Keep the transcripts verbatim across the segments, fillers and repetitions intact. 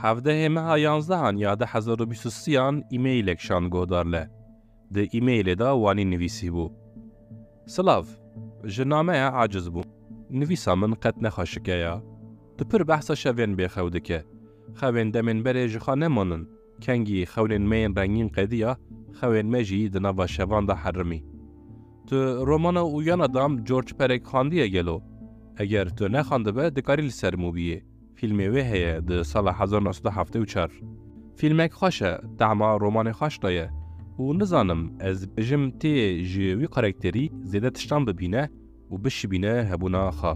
Hevdehê meha yanzdehan ya du hezar û bîst û sêyan e-mailek şand guhdar le. Di e-mailê de wanî nivîsî bû: Silav, ji nameya aciz bû. Nivîsa min qet ne xweşike ya. Tu pir behsa şevên bêxew dike. Xewên demên berê ji xwe nemanin. Kengî xewnên me yên rengîn qediya, xewên me jî di nava şevan de herimî. Tu romana Uyanadam George Perec xandiye gelo? Eger tu nexandibe, dikarî li ser min biyê. Fîlmê wê heye di sala hezar neh sed û heftê û çar. Fîlmek xweş e, tehma romanê xweş daye û nizanim ez bêjim tê ji wî karakterî zêde tiştan bibîne û bişibîne hebûna xwe.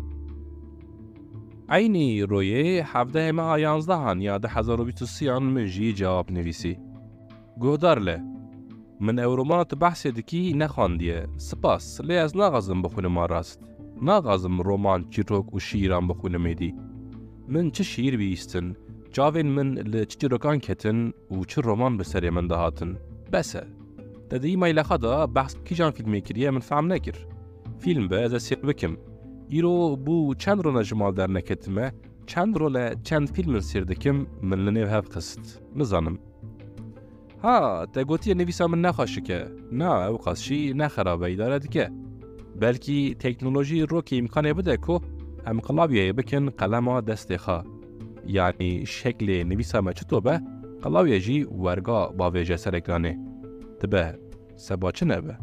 Eynî royê hevdehê meha yanzdehan ya du hezar û bîst û sêyan min jî cewab nivîsî. Guhdar le. Min ew romana tu behsê dikî nexwandiye. Spas, lê ez naxwazim bixwînim a rast. Naxwazim roman, çîrok û şîîran bixwînim êdî. Min çi şîîr bihîstin, çavên min li çi çîrokan ketin û çi roman bi serê min de hatin. Bes e. Te di e-maila xwe de behs kîjan fîlmê kiriye min fehm nekir. Fîlm be ez ê sêr bikim. Îro bû çend rone ji mal derneketime, çend role çend fîlmin sêr dikim, min li nêv hev xist. Nizanim. Ha, te gotiye nivîsa min ne xweşik e. Na, ew qas jî ne xerab e, îdare dike. Belkî teknolojî rokê îmkanê bide ku em qilawyeyê bikin qelema destê xwe. Yanî şeklê nivîsa me çito be, qilawye jî werga bavêje ser ekranê. Dibe, seba çi nebe?